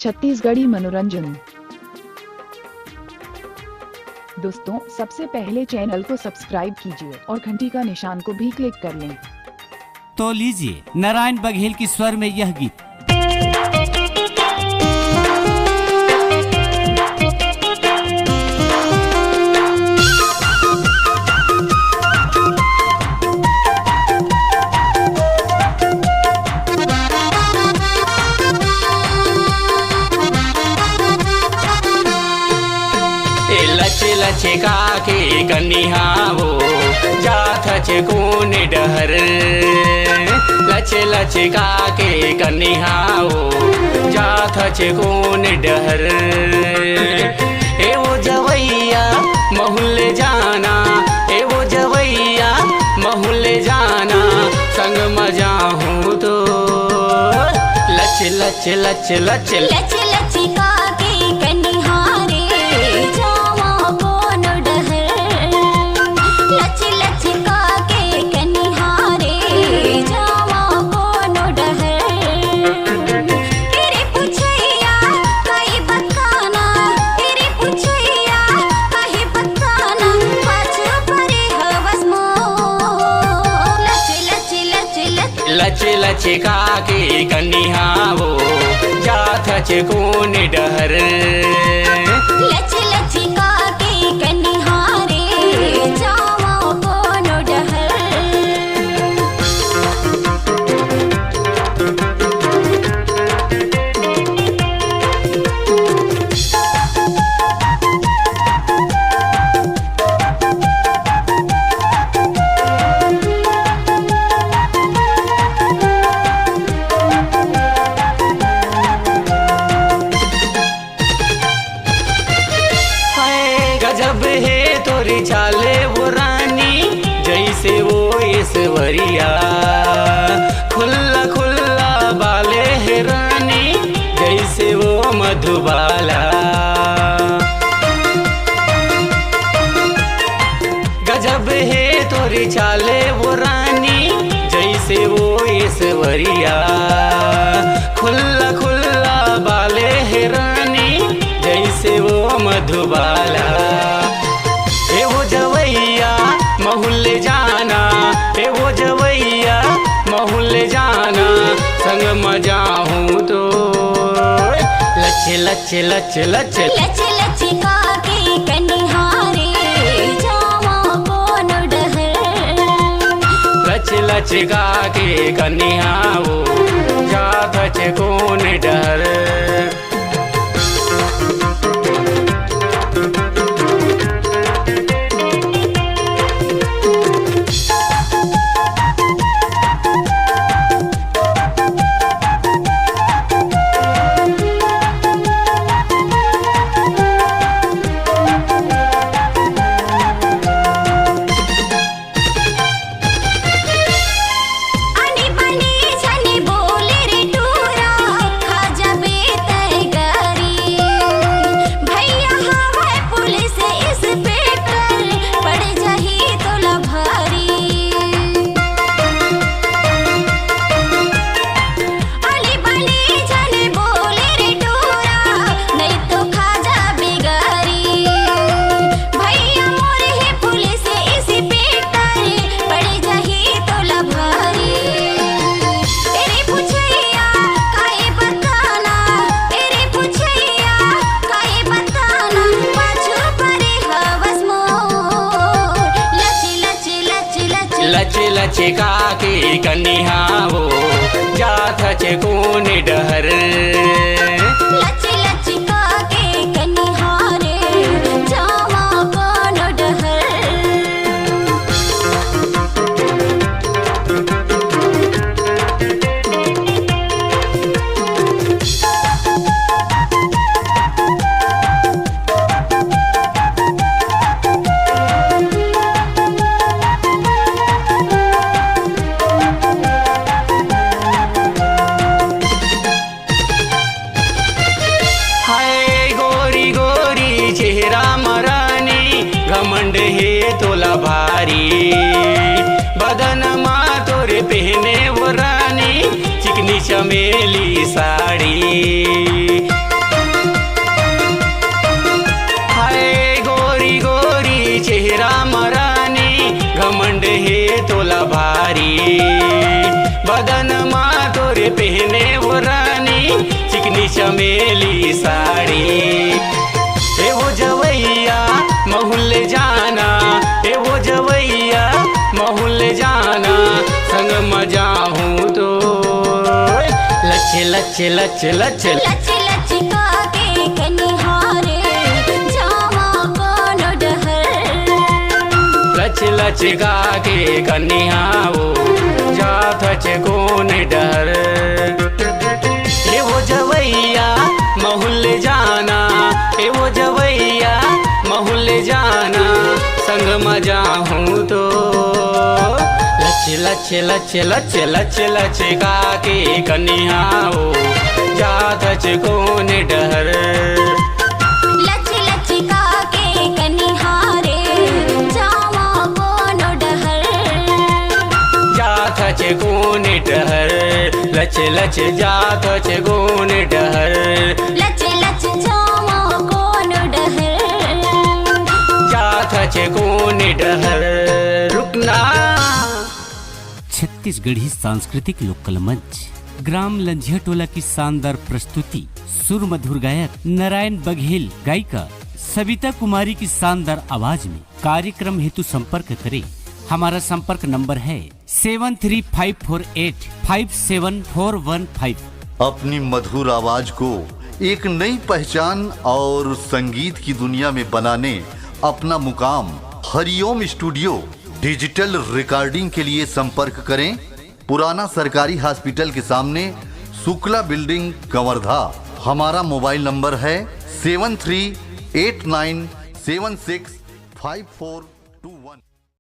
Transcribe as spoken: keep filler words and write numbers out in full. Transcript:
छत्तीसगढ़ी मनोरंजन। दोस्तों, सबसे पहले चैनल को सब्सक्राइब कीजिए और घंटी का निशान को भी क्लिक कर लें। तो लीजिए, नारायण बघेल की स्वर में यह गीत। ए लच लचका के कनिहा वो, जाथच कोन डहर। लच लचका के कनिहा वो, जाथच कोन डहर। ए वो जवैया महू ले जाना, ए वो जवैया महू ले जाना, संग म जाहूँ तो। लच लच लच लच लच लचका के कनिहा रे, जावा कोन डहर। लच लचका के कनिहा रे, जावा कोन डहर। तेरे पुछैया कई बताना, तेरे पुछैया कई बताना, पाछू परे हवस मोर। लच लच लच लच लच लचका के कनिहा वो, जाथच कोन डहर। लच लचका के कनिहा रे, जावा कोन डहर। हाय, गजब हे तोरी चाले वो रानी, जैसे वो ऐश्वर्या। खुल्ला खुल्ला बाले हे रानी, जैसे वो मधुबाला। गजब हे तोरी चाले वो रानी, जैसे वो ऐश्वर्या। खुल्ला खुल्ला बाले हे रानी, जैसे वो मधुबाला। ए वो जवैया महू ले जाना, ए वो जवैया महू ले जाना, संग म जाहूँ तो। लच लच लच लच लच लचका के कनिहा रे, जावा कोन डहर। लच लचका के कनिहा वो, जाथच कोन डहर। आनी बानी झन बोले रे टूरा, खा जाबे तैं गारी। भैया हवय पुलिस इंस्पेक्टर, पड़ जाही तोला भारी। आनी बानी झन बोले रे टूरा, नहीं तो खा जाबे गारी। भैया मोर हे पुलिस इंस्पेक्टर, पड़ जाही तोला भारी। तेरे पुछैया काहे बताना, तेरे पुछैया काहे बताना, पाछू परे हवस मोर। लच लच लच लच लच लचका के कनिहा वो, जाथच कोन डहर। लच लचका के कनिहा रे, जावा कोन डहर। चमेली साड़ी। ए वो जवैया महू ले जाना, ए वो जवैया महू ले जाना, संग म जाहूं तो। लच लच लच लच लच लच लच का के कनिहारे, जामा कोनो डहर। लच लच का के कनिहा वो, जाथच कोन डहर। ए वो जवैया महू ले जाना, ए वो जवैया महू ले जाना, संग म जाहूं तो। लच लच लच लच लच लच का के कनिहा वो, जाथच कोन डहर। लच लच का के कनिहारे, जामा कोनो डहर। जाथच कोन डहर, लच लच जाथच कोन डहर। लच लच जामा कोनो डहर। जाथच कोन डहर। रुकना। छत्तीसगढ़ी सांस्कृतिक लोकल मंच, ग्राम लंझिया टोला की शानदार प्रस्तुति, सुर मधुर गायक नारायण बघेल, गायिका सविता कुमारी की शानदार आवाज में। कार्यक्रम हेतु संपर्क करें। हमारा संपर्क नंबर है सेवन थ्री फाइव फोर एट फाइव सेवन फोर वन फाइव। अपनी मधुर आवाज को एक नई पहचान और संगीत की दुनिया में बनाने अपना मुकाम हरिओम स्टूडियो डिजिटल रिकॉर्डिंग के लिए संपर्क करें पुराना सरकारी हॉस्पिटल के सामने, शुक्ला बिल्डिंग, कवर्धा। हमारा मोबाइल नंबर है seven three eight nine seven six five four two वन।